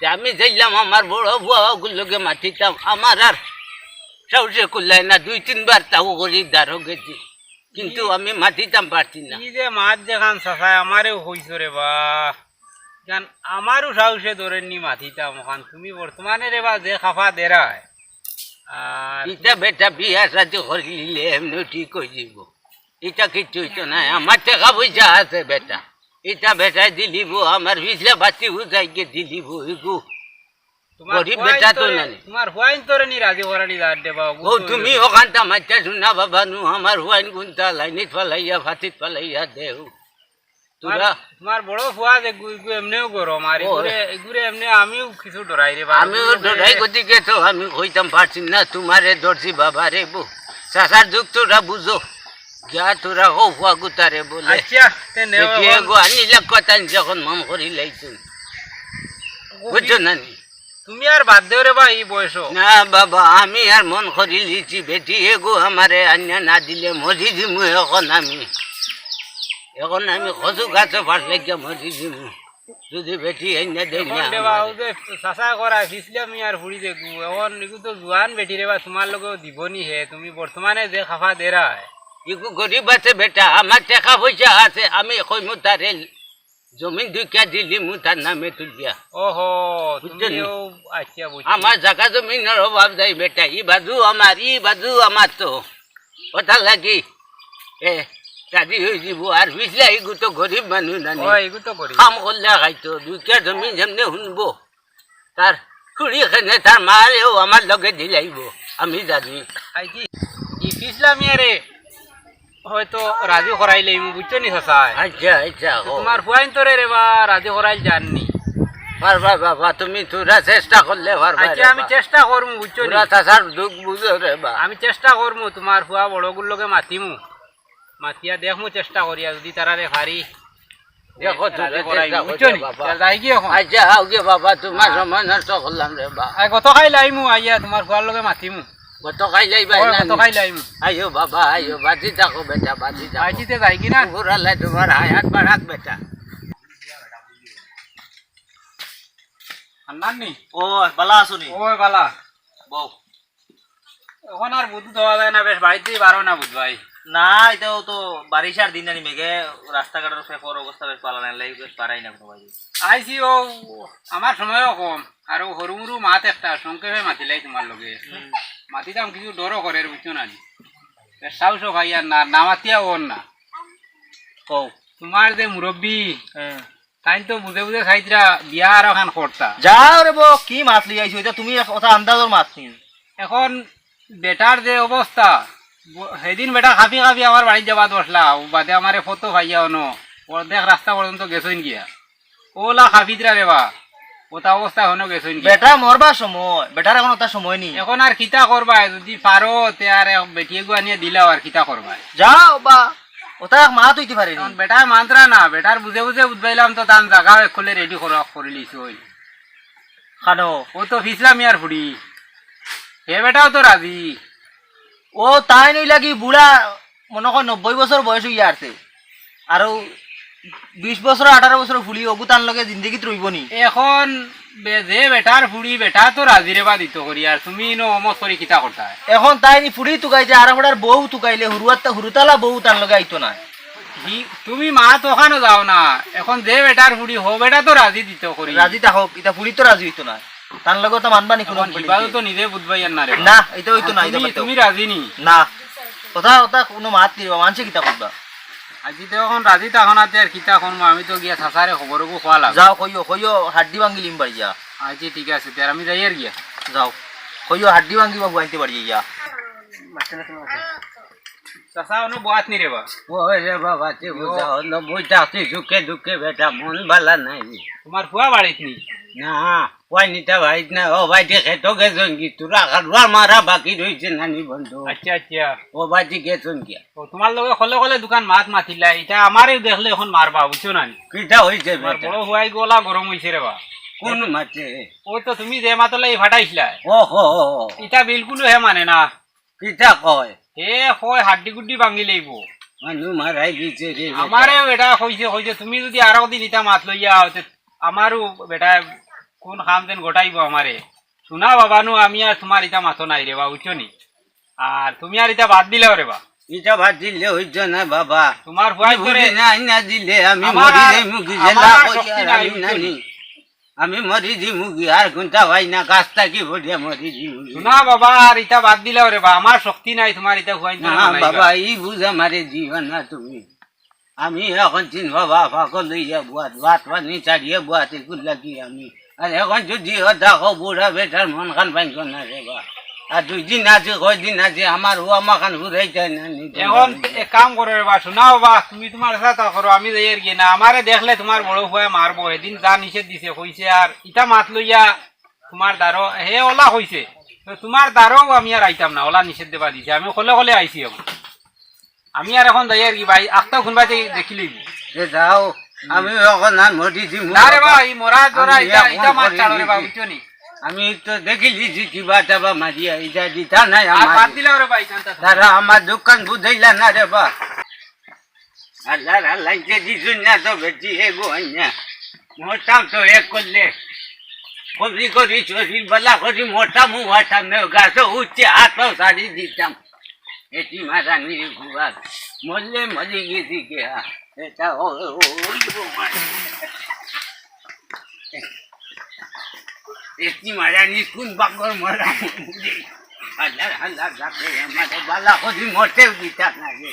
তে আমি যাইলাম আমার বড় বুয়া ওগুর লগে মাতিতাম, আমার আর সাহসে কুলায় না, দুই তিনবার তাও করি দাঁড়ো গেছি, কিন্তু ই- আমি মাতিতাম পারছি না। ই যে মাত যেখান চাচায় আমারেও কইছো রে বা, জান আমারও সাহসে ধরেননি মাতিতাম ওখান। তুমি বর্তমানে রে বা যে খাফা দেরায়, আর ইটা বেটা বিয়া শাদি করিলে এমনি ঠিক হয়ে যাব। ইটা কিচ্ছু হইতো না, আমার টাকা পয়সা আছে বেটা। ইটা বেটায় দিলিব, আমার ফিসলা বাতি উজাই গিয়ে দিলিব, ইগু তোমার গরিব ফুয়াইন বেটা তো তোরে, নানি। তোমার ফুয়াইন তোরে নি রাজি করানি যার দে বাবা, ও বুঝছো তুমি নি? ওখানটা মাইটা শুনা বাবা নু, আমার ফুয়াইন গুনতা লাইনিত ফালাইয়া, ফাতিত ফালাইয়া দেও। তোমার, তোরা তোমার বড় ফুয়া যে গু-, গু এমনেও গরম, আর ও। ইগুরে, ইগুরে এমনে আমিও কিছু ডরাই রে বাবা। আমিও ডরাই, গতিকে তো আমি কইতাম পারছি না, তোমারে ডরছি বাবা রে বউ। চাচার দুঃখ তোরা বুঝো। গিয়া তোরা হো ফুয়া গুতারে বলে। আচ্ছা, তে নেও দেখি বাবা। এগো আনিলে কথা যখন মন করি লাইছো। ও বুঝছো বি- না নি? তুমি আর বাদ দেও রে বা, এই বয়সো। না বাবা, আমি আর মন করি লিছি, বেটি এগো আমারে আনিয়া না দিলে মরি দিমু এখন আমি। এখন আমি কচু গাছো ফাঁস লাগিয়া মরি দিমু। যদি বেটি আনিয়া দেয় এখন না দে বা, আমারে। ও যে চাচা করা, ফিসলা মিয়ার ফুড়ি দেখু, এখন ইগু তো জুয়ান বেটি রে বা, তোমার লগে দিবনি হে, তুমি বর্তমানে যে খাফা দেরায়। ইগু গরিব আছে বেটা, আমার টাকা পয়সা আছে, আমি কইমু তারে জমিন দুইটা দিলিমু তার নামে তুলিয়া। ওহো, বুঝছো নি? তুমিও, আচ্ছা, বুঝছি। আমার জাগা জমিনর অভাব নাই বেটা, ই বাজু আমার, ই বাজু আমার তো। ওটা লাগি, এ, রাজি হয়ে দিব। আর বুঝলা, ইগু তো গরিব মানুষ নানি। ও, ইগু তো গরিব। কাম করলে খাইতো, দুইটা জমিন যেমনে শুনবো। তার খুড়ি এখানে, তার মারেও আমার লগে দিলাইব, আমি জানি। আই কি? ই ফিসলা মিয়া রে, হয়তো রাজি করাইলাইমু, বুঝছো নি চাচা? আচ্ছা, আচ্ছা, তো ও। তুমার ফুয়াইন্তরে রে বা রাজি করাইল যার নি। পারবা বাবা, তুমি থুড়া চেষ্টা করলে পারবা আচ্ছা, রে আমি বা। চেষ্টা করমু, বুঝছো নি? থুড়া চাচার দুখ বুঝো রে বা। আমি চেষ্টা করমু, তুমার ফুয়া বড়গুর লগে মাতিমু, মাতিয়া দেখমু চেষ্টা করিয়া, যুদি তারারে পারি। দেখো, রাজি থুড়া করাইমু, চেষ্টা বুঝছো করো নি? বাবা। তা যাই কি এখন? আচ্ছা, আও গিয়া বাবা, তুমার সময় নষ্ট করলাম রে বা। আই গত কাইল আইমু, আইয়া তুমার ফুয়ার লগে মাতিমু। গত কাইল আইবা ওই না গত নি? কাইল আইমু। আইও বাবা, আইও, বাঁচি থাকো বেটা, বাঁচি থাকো। আইছি তে যাই কি না? উপর আল্লায় তুমার হায়াত বাড়াক বেটা। হান্নান নি? ও, বালা আছো নি? ও, বালা। বউ। এখন আর বুধ দেওয়া যায় না, বেশ বাড়িতেই বারো না বুধ ভাই। না, এটাও তো বারিশার দিন জানি মেঘে রাস্তাঘাটর ফেকর অবস্থা বেশ বালা নাই, বেশ বাড়াই না কোনো ভাই। আইছি ও, আমার সময়ও কম, আর ও হরুমুরু মাত একটা, সংক্ষেপে মাতিলাই তুমার লগে। হুম। মাতিতাম কিছু ডরও করের, বুঝছো না নি? এর সাহসও পাই আর না, না মাতিয়া ওর না। কও। তুমার যে মুরব্বি, হ্যাঁ। তাইন তো বুঝে বুঝে চাইতরা বিয়া আরোখান করতা। যাও রে বো, কি মাত লই আইছো? ইটা তুমি এক কথা আন্দাজর মাত নি। এখন বেটার যে অবস্থা, ব-, হেদিন বেটা খাফি খাফি আমার বাড়িত যাবাত বসলা, ও বাদে আমারে ফটো পাইয়া অনো, অর্ধেক রাস্তা পর্যন্ত গেছইন গিয়া। ওলা খাফিতরা রে বা, ওতা অবস্থা অনো গেছইন গিয়া। বেটা মরবার সময়, বেটার এখন ওতা সময় নি। এখন আর কিতা করবায়, যুদি পারো, তে আর এক বেটি এগু আনিয়া দিলাও, আর কিতা করবায়? যাও বা, ওতা এক মাত অইতে পারে নি। এখন বেটায় মানতরা না, বেটার বুঝে বুঝে বুঝবাইলাম তো তান জাগাও একলে রেডি করা, করি লিছইন। খানো। ও তো ফিছলা মিয়ার ফুড়ি। হে বেটাও তো রাজি। ও তাইন অইলা কি বুড়া, মনো কয় নব্বই বছর বয়স অইয়া আছে। আরো বিশ বছর, আঠারো বছর ফুড়ি, অগু তান লগে জিন্দেগিত রইবো নি। এখন বে-, যে বেটার ফুড়ি, বেটা তো রাজি রে বা দিতো করি, আর তুমি ইনো অমত করি কিতা করতায়? এখন তাইন ফুড়ি তুকাইতে, আর বেটার বউ তুকাইলে, হুরুয়াত-, হুরুতালা বউ তান লগে আইতো না। হি-, তুমি মাত অখানো যাও না, এখন যে বেটার ফুড়ি, হউ বেটা তো রাজি দিতো করি। রাজি থাকউক, ইতা ফুড়ি তো রাজি অইতো না। তান লগে তো মানবা নি কোনো এখন বেটি হিবাও দিতে। তো নিজে বুঝবাই আর না রে বা। না, ইতা অইতো না, ইতা তুমি, পারতো। তুমি রাজি নি? না। কথা, কথা কোনো মাত নি রে বা, মানষে কিতা কইবা? আজি তো এখন রাজি থাকো না, তে আর কিতা করমু, আমি তো গিয়া চাচারে খবর অগু কওয়া লাগবো। যাও, কইও, কইও, হাড্ডি ভাঙ্গিলিম বাড়ি যা। আচ্ছা, ঠিক আছে, তে আর আমি যাই আর গিয়া। যাও, কইও, হাড্ডি ভাঙ্গিবা ফুয়াইন্তে বাড়ি যা। চাচা, অনো বওয়াত নি রে বা? ওই রে বাবা, তে বুঝা অনো বই থাকছি সুখে দুঃখে বেটা, মন বালা নাই। তুমার ফুয়া বাড়িত নি? না, ফুয়া নিতা বাড়িত না, ও ভাই দেখে তো গেছইন কি, তোরা খালুয়া মারা বাকি রইছে নানি বন্ধু। আচ্ছা, আচ্ছা। ও ভাই গেছইন গিয়া। ও, তুমার লগে কলে কলে দুখান মাত মাতিলা, ইতা আমারেও দেখলে এখন মারবা, বুঝছো না নি? কিতা অইছে তুমার বেটা? বড় ফুয়াই গলা গরম অইছে রে বা। কোন মাতে? ও তো তুমি যে মাতলাই ফাটাইছলা। ও হো হো হো। ইতা বিলকুল হে মানে না। কিতা কয়? হে কয় হাড্ডি গুড্ডি ভাঙ্গি লইবো। মানু মারাই দিছে রে বেটা। আমারেও বেটা কইছে, কইছে, তুমি যুদি আরক দিন ইতা মাত লইয়া আও, তে আমারও বেটা কোন কাম যেন ঘটাইবো আমারে। শুনা বাবা নু, আমি আর তুমার ইতা মাতো নাই রে বা, বুঝছো নি? আর তুমি আর ইতা বাদ দিলাও রে বা। ইতা বাদ দিলে অইতো না বাবা। তুমার ফুয়াইন্তরে বুঝি নাই না দিলে আমি আমার মরি আর, যাইমু কি আমার জেলা আর করি শক্তি আর নাই, আমি বুঝছো নি? নানি। আমি মরি যিমুগি, আর কুনতা অয় না, গাছ থাকি পড়িয়া মরি যিমুগি। না বাবা, আর ইতা বাদ দিলাও রে বা, আমার শক্তি নাই তুমার ইতা ফুয়াইন্তরে না মানাইবার। বাবা, ই বুঝ আমারে দিও না তুমি। আমি এখন চিন বাবা, পাগল অইয়া বুয়াত, ভাত পানি ছাড়িয়া বুয়াত, এগুর লাগি আমি। আর এখন যুদি ও দেখো বুড়া বেটার মন খান ভাঙ্গো না রে বা। আর দুই দিন আছে, কয় দিন আছে, আমার ও আমাখান ফুরাই যায় না, নি এখন এক কাম করো রে বা, শুনা বাবা, তুমি তুমার সাথে করো, আমি যাই আর কি না, আমারে দেখলে তুমার বড় ফুয়ায় মারবো, এদিন যা নিষেধ দিছে, কইছে আর ইতা মাত লইয়া তুমার দ্বারো, হে ওলা কইছে, তো তুমার দ্বারোও আমি আর আইতাম না, ওলা নিষেধ দেবা দিছে, আমি কলে কলে আইছি এখন। আমি আর এখন যাই আর কি ভাই, আখতা কোনবাতে দেখি লইব। এ যাও, আমি এখন আর মরি যিমু না রে বাবা। ভাই, মরা জরা আমি ইটা, এখন ইটা মাত মরি ছাড়ো রে বাবা, যিমু। বুঝছো নি? আমি তো দেখি লিছি কিবা টাবা মারিয়া, ইটা দিতা নাই আর আমার। বাদ দিলাও রে ভাই, শান্ত থাক। তারা আমার দোকান বুঝাইলা না রে বা। আল্লাহ, আল্লাহ, যে দিছুন না তো বেটি, এ গো আইনা। মরতাম তো এক করলে। কবি করি শরীর বালা করি মরতাম, ও আতাম, গাছ উঠছে, হাতও ছাড়ি দিতাম। এটি মারানি ঘুরার। মরলে মরি গেছি কে, এটা ও, ও, ও, ও, এটি মারানি কোন বাগর মরা। আল্লাহ, আল্লাহ, ডাকে আমারে বালা করি মরতেও দিতা না রে।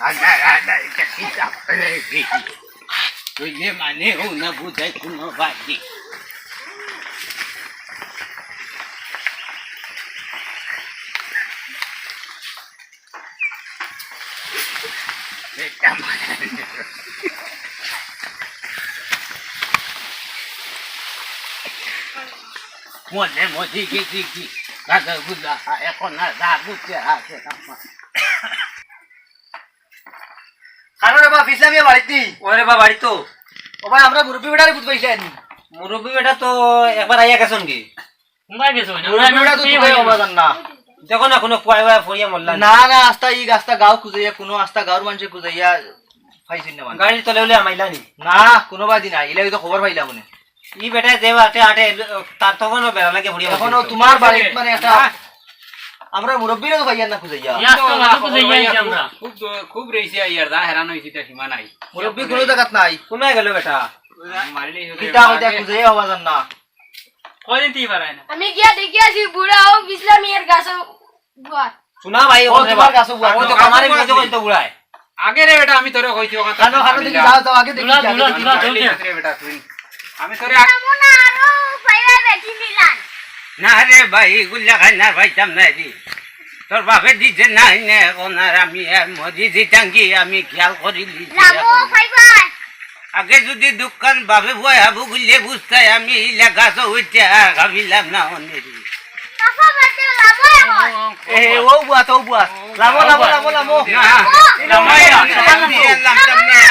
আনা, আনা, এটা কি চাপড়ে দিবি? তুই যে মানে ও না বুঝাই কোনো বাড়ি। এটা মানে মনে মনে গেছি কি? দাদা বুঝা, এখন আর রাগ উঠে আসে না। কারণ রে বা, ফিসলামিয়া বাড়িত নি? ওরে বা, বাড়িত তো। ও ভাই, আমরা মুরব্বি বেটারে বুঝ পাইছি আনি। মুরব্বি বেটা তো একবার আইয়া গেছন কি? কোনবায় গেছো? মুরব্বি বেটা তো তুই হবা জান না। দেখো না, কোনো পুয়াই পুয়াই ফড়িয়া মরলা না। না, না, আস্তা ই আস্তা গাঁও খুঁজাইয়া, কোনো আস্তা গাঁওর মানষে খুঁজাইয়া পাইছি না মানে। গাড়ির তলে উলে হামাইলা নি? না, কোনো বাদি না, ইলা তো খবর পাইলাম মানে। ই বেটা যে আটে আটে, তার তো কোনো বেড়া লাগে ফড়িয়া মরছে। এখনো তোমার বাড়িত মানে একটা না। আমরা মুরব্বিরে তো পাইয়ার না খুঁজাইয়া। ইয়া, তো না, বাবা, খুঁজাইয়া আইছি আমরা। খুব, খুব রইছে ইয়ার, যা হেরান হইছি, তার সীমা নাই। মুরব্বি কোনো জাগাত নাই। কোনায় গেল বেটা? মারিলে কিতা হইতা খুঁজাইয়া হবা জান না। কয়দিন তুই বাড়ায় না? আমি গিয়া দেখি আসি, বুড়া হোক, বিসলাম এর গাছ বুয়া। শোনা ভাই, ও ওখানে তোমার বা-, গাছে বুয়া। ও তো কামারে মিলে তো কইতো বুড়ায়। আগে রে বেটা, আমি তোরে কইছি ওখানে খানো, খানো দেখি, যাও, যাও, আগে দেখি, দুলা, আগে দুলা, দেখি। দুলা, দুলা। রে বেটা তুই। আমি তোরে আ- কেমন আরো পাইবা বেটি মিলান? না রে ভাই, গুল্লা খাই না, পাইতাম না রে। তোর বাপে দিছে না, নে, এখন আর আমি আর মরি দিতাম কি, আমি খেয়াল করি দিছি লামো এখন। পাইবা। আগে যদি দোকান বাপে বয় হাবু গুল্লে বুঝতাই, আমি ইলা গাছ উঠতে আর খাবিলাম না অনেক। কাকা বাদে লামো এখন। এ, ও বুয়া, তো বুয়া। লামো, লামো, লামো, লামো। না, লামো, লামো, লামো।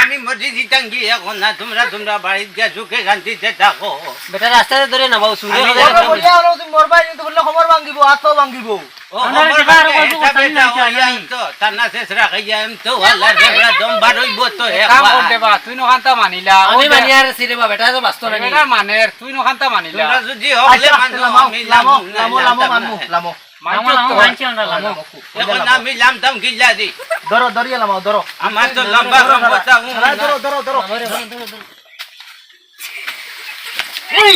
আমি মরি দিতাম কি এখন না, তোমরা, তোমরা বাড়িত গিয়া সুখে শান্তিতে থাকো। বেটা রাস্তাতে ধরে না বাবু, সুরে আমি কথা মরবা বললে। বললে আর তুমি মরবা, কিন্তু বললে খবর ভাঙ্গিব, আত্মাও ভাঙ্গিব। ও, আমরা খবর এটা আরো ভাঙ্গে, কত এটা কথা বেটা, আমি ওই জানি। আনতো, তার না শেষ রাখাইয়া আনতো, আল্লাহ রে, বেটা দম বার হইব তো, এক কাম একবার। করতে বা, তুই নখান্তা মানিলা, আমি ওই যে মানি আর সিরে বা, বেটা তো বাঁচতো না নি। বেটা মানের, তুই নখান্তা মানিলা। তোমরা যদি হকলে আচ্ছা, মানো, লামো, আমি লামো, লামো, লামো, লামো, লামতাম না। লামো, লামো। মানছো লামো, তো? মানছি আমরা, লামো। লামো, খুব। এখন লামো। আমি লামতাম কিল্লা দি। ধরো, ধরিয়া লামো, ধরো। আমার তো ধরো, লম্বা ধরো, লম্বা ধরো। তা উন আরে, না। ধরো, ধরো, ধরো। ধরো, ধরো, ধরো। এই!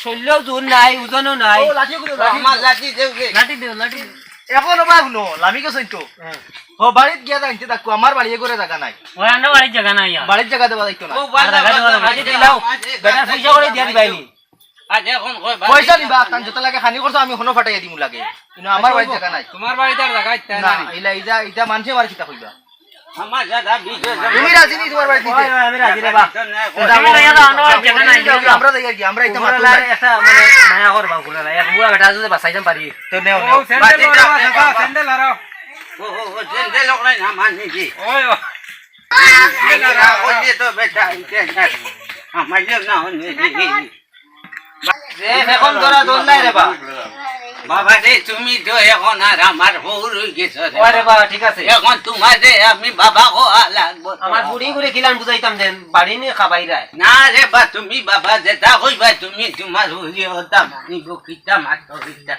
শরীরেও জোর নাই, ওজনও নাই। ও, লাঠি করে, লাঠি আমার করে। লাঠি দেও রে। লাঠি দেও, লাঠি দেও। এখন ওবা হুনো, লামি গেছইন তো। হ্যাঁ। ও, বাড়িত গিয়া যাইতে থাকো, আমার বাড়ি ঘরে জাগা নাই। ওই আমরা বাড়ির জাগা নাই আর। বাড়ির জাগা দেওয়া যাইতো না। ও, বাড়ি আর জাগা দেওয়া যাইতো না। বাড়ি দিলাও। বেটা পয়সা করে দিয়া দিবাই নি। আজ এখন কয় বাড়ি পয়সা নিবা, তান যত লাগে খানি খরচ আমি হনো ফাটাইয়া দিমু লাগে। কিন্তু আমার বাড়ির জাগা নাই। তোমার বাড়িত আর জাগা ইতা না, নাই। ইলা, ইটা, ইটা মানষে আমার কিতা কইবা? আমার দাদা বিদেশ তুমি রাজি নি তোমার বাড়িত দিতে? ওই, ওই, আমি রাজি রে বা। তুমি লইয়া যাও, আমার জাগা নাই, আমরা যাই আর কি, আমরা ইটা মাতুম না। একটা মানে মায়া করবা, গুলা এক বুয়া বেটা যদি বাঁচাইতাম পারি। তো নেও, ও, নেও। স্যান্ডেল বাঁচি যাও, যাও, বাঁচি যাও। স্যান্ডেল হারাও। ও, ও, ও, স্যান্ডেল ওখানে না মানি কি? ওই, ও। স্যান্ডেল হারাও। ওই যে তো বেটা, এই যে, আমার যে না, অন্য যে, যে, এখন ধরা দৌড় নাই রে বা। বাবা রে, তুমি তো এখন আর আমার বউ রই গেছো রে ওরে বাবা। বাবা, ঠিক আছে। এখন তোমারে আমি বাবা কওয়া লাগবো তো। আমার বুড়ি করে কিলান বুঝাইতাম দেন, বাড়ি নিয়ে খাবাই রায়। না রে বা, তুমি বাবা যেটা কইবা, তুমি তোমার বুড়ি কথা মানিব, কিতা মাতো কিতা।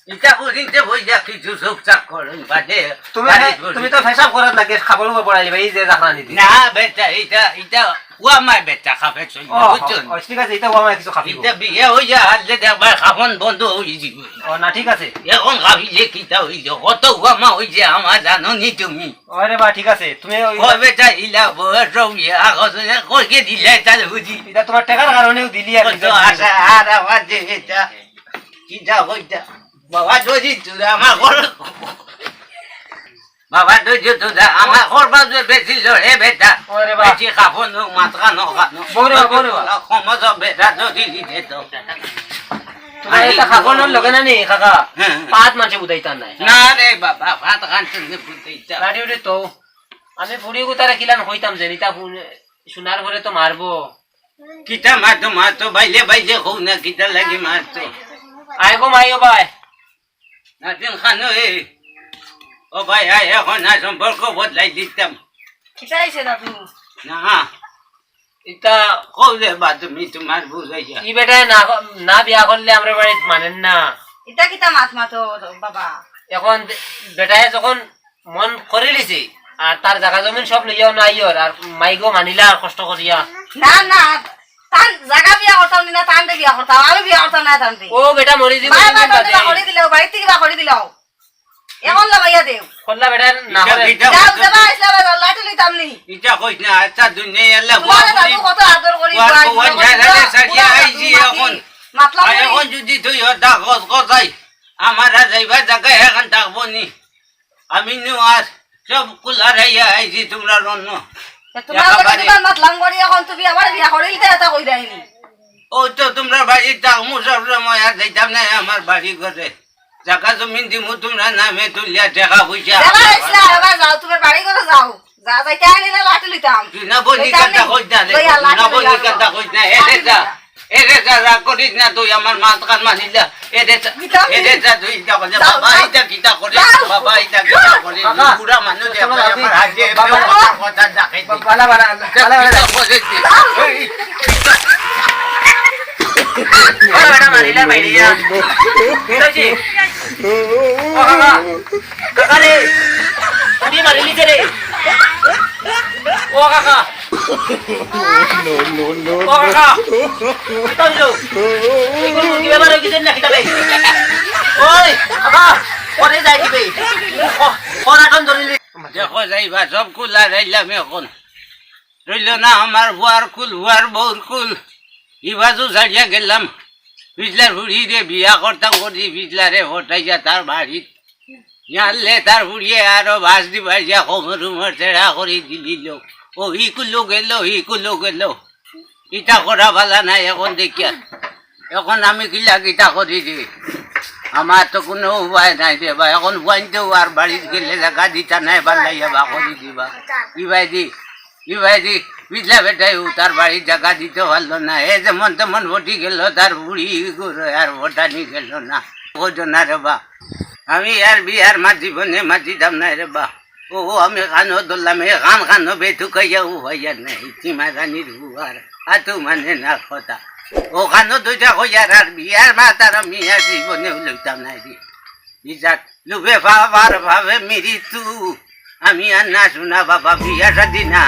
ইটা বুঝিতে বইয়া কিছু চুপচাপ করুন বাদে। তুমি বাড়ি ফে-, ঘুরি। তুমি তো পেশাব করার লাগে, খাবার উপর পড়াই দিবা, এই যে জাফরানি দি। না বেটা, ইটা, ইটা ওয়ামায় বেটা খাবে চলবে, ও, বুঝছো নি? ও, ঠিক আছে, ইটা ওয়ামায় কিছু খাবি। ইটা বিয়া হইয়া হারলে দেখবা খাবন বন্ধ হই যাবে। ও, না, ঠিক আছে। এখন খাবিলে কিতা হইল? কত ওয়ামা হইছে আমার জানো নি তুমি? ওরে বা, ঠিক আছে, তুমি ওই কবে চাইলা বউর সঙ্গে আগজনে কইকে দিলে তার বুঝি। ইটা তোমার টাকার কারণেও দিলি আর কত কি। আশা আর আমার যে এটা কিতা হইতা। বাবা যদি তোরা আমার ঘর বাবা, তুই যে তো যা, আমার ঘর বাজে বেশি লড়ে বেটা। ওরে বাবা। বেশি খাবো নো, মাত খানো, খানো। বড় বাবা, বড় বাবা। কম তো বেটা তো দিলি দে তো। তোমার এটা খাবো নো লগে না নি, কাকা? হ্যাঁ। পাত মানষে বুঝাইতাম নাই। না রে বাবা, ভাত খান শুনে বুঝাইতাম। লাঠি উঠে তো। আমি ফুড়ি গুতারে কিলান কইতাম যে, নিতা ফুন-, শোনার পরে তো মারবো। কিতা মারতো, মারতো, বাইলে, বাইলে, কও না, কিতা লাগি মারতো। আয় গো মাই, ও ভাই। নাতিন খানো, এ। ও ভাই, আয়, এখন না সম্পর্ক বদলাই দিতাম। কিতা হইছে দাদু? না, ইতা কইলে বা তুমি তোমার বুঝাইয়া। ই বেটায় না, না বিয়া করলে আমরা বাড়িত মানেন না। ইতা কিতা মাত মাতো বাবা? এখন বে-, বেটায় যখন মন করিলিছে, আর তার জাগা জমিন সব লইয়াও না আইয়র, আর মাইগো মানিলা আর কষ্ট করিয়া। না, না, তান জাগা বিয়া করতাম নি না, তানরে বিয়া করতাম, আমি বিয়া করতাম না তানরে। ও বেটা মরি যাইবো বাবা, দুই দিন বাবা, বাদে। কিবা করি দিলাও, বাড়িত কিবা করি দিলাও। এখন লামাইয়া দেও। করলা বেটা না ইটা করে। কিতা যাও, কইছ? যাবা, আইসলা বেটা, লাঠি লইতাম নি। ইটা কইছ না, আচ্ছা, দুনিয়া আল্লাহ তোমার বুয়া দাদু করি। কত আদর করি, বুয়ার বুয়াই বউয়ান মনে করি, সাজালে বুয়া সাজিয়া বুয়া আইছি বুয়া এখন। মাতলাম আর করি। এখন যদি তুই ওর দা গজ গজাই, আমার আর যাইবার জায়গা এখন থাকবো নি। আমি নু আর সব কুলার আইয়া আইছি তোমরা রন্ন। এ, তোমার লগে একেবারে। তোমার মাতলাম করি, এখন তুমি আমার বিয়া করিলতে এটা কই দেয়নি। ও তো তোমরা বাড়ি থাকমু সব সময়, আর যাইতাম না আমার বাড়ি ঘরে। জাগা জমিন দিমু তোমরা নামে তুলিয়া টাকা পয়সা। যাবা, আইসলা, এবার যাও, তোমার বাড়ি ঘরে যাও। যা যাইতে আইলে লাঠি লইতাম। তুই না বলি লইতাম কান্দা নি। কইস না রে, লইয়া তুই লাঠি না বলি লইয়া কান্দা যাও। কইস না। এরে যা, এরে যা, রাগ করিস না তুই, আমার মাত কান মানিলা। এরে যা, দিতাম নি। এরে যা, তুই ইটা করলে যাও, বাবা, যাও। ইটা কিতা করে, যাও। বাবা, ইটা কিতা করে, কাকা, বুড়া মানুষ, চলো, এখন যাও, আমার হাতে বাবা, কথা, কথা ডাকে। বালা, বালা, বালা, বালা। কিতা করে, এই, ওরা বেটা মারিলা, মারিলা। কি হইছে? ও কাকা, কাকা রে, তুই মারিলি যে রে। ও কাকা। ও কাকা। কিতা হইল? এই কোন মুরগি বেমার হয়ে গেছে না কিতা রে? ওই, কাকা, পরে যাই দিবে। ও, ওরা কোন ধরিলি? দেখো যাইবা, সব কুলা রাইলাম এখন। রইল না আমার বুয়ার কুল, বুয়ার বউর কুল। ই বাজু ছাড়িয়া গেলাম। বিজলার ফুড়িরে বিয়া করতাম করি, বিজলারে ফটাইয়া তার বাড়িত। ইয়ানলে তার ফুড়িয়ে আরো বাস দি বাজিয়া কোমর উমর ছেড়া করি দিলিল। ও হি কুলো গেল, হি কুলো গেল। ইটা করা বালা নাই এখন দেখিয়া। এখন আমি কিলা কিতা করি রে? আমার তো কোনো উপায় নাই রে বা। এখন বুয়াইনতে আর বাড়িত গেলে জাগা দিতা নাই, বান্ধাইয়া বা করি দিবা। ইবাই দি, ইবাই দি, বিজলা বেটায় ও তার বাড়িত জাগা দিতে পারলো না। এ যেমন তেমন ফটি গেল, তার বুড়ি ঘুরে আর ফটানি গেল না। বুঝো না রে বা। আমি আর বিয়ার মাত জীবনে মাতিতাম নাই রে বা। ও, আমি কানো ধরলাম, এ কান কানো বেটুকাইয়া ও ভাইয়া নাই, চিমা রানীর বুয়ার, আতু মানে না কথা। ও কানো দুইটা কইয়ার আর বিয়ার মাত আর আমি আর জীবনে লইতাম নাই রে। ইজাত লুবে বাবার ভাবে মৃত্যু, আমি আর না শোনা বাবা বিয়া শাদি না।